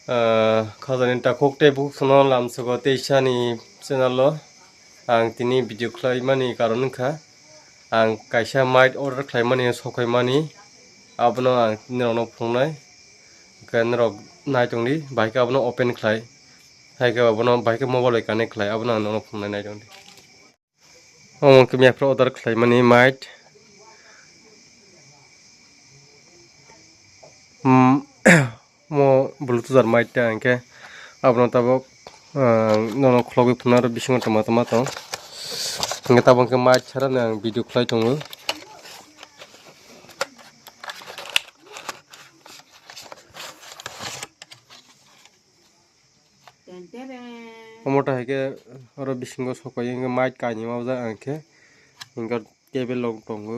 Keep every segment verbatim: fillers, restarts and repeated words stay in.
Ah, khajani takhuk tei bukhuk sono lamsogo teisani channel o ang tini video khlaimani karon wngkha ang kaisa mic order khlaimani sokhaimani abono ang norokno phunuknai hwnkhe norok naitongdi bahai khe abono open khlai hai khe abono bahai khe mobile bai connect khlai abono ang norokno phunuknai naitongdi. Omo khe miya phuru order khlaimani mic. Hmm, omo Bluetooth mic ta hwnkhe abono tabuk, ah, nono khulogwi phunuknai aro bisingo tongma tongma tong. Hwnkhe tabuk hwnkhe mic sara no ang video khlai tongo. Omo ta hai khe oro bisingo sokoi wngkhe mic kainwi ma ojak ang khe hwnkhe cable rok tongo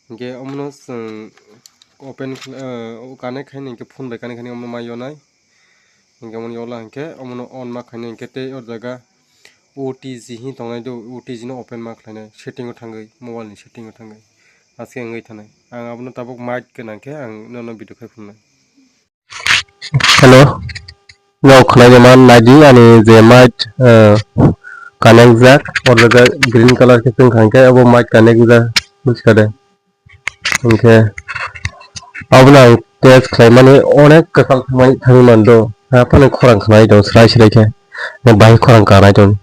hwnkhe omono chwng open khlai, ah, connect khainai hwnkhe phone bai connect khainai omono ma yonai hwnkhe omono yola hwnkhe omono on ma khainai hwnkhe tei o jaga O T G hin tongnai do O T G no open ma khlainai setting o thangwi mobile ni setting o thangwi aske wngwi thanai ang abono tabuk mic gwnang khe ang nono video khai phunuknai. Hello. Nok khwlai man naidi ani je mic, eh, connect jak, o jaga green color khe chwng kha hwnkhe abo mic connect jak buji kha de. Hwnkhe abono ang test khlaimani onek kwtal thangmani thangwi mando. Haphano khorang khnai tong srai srai khe. Bai khorang kanai tong.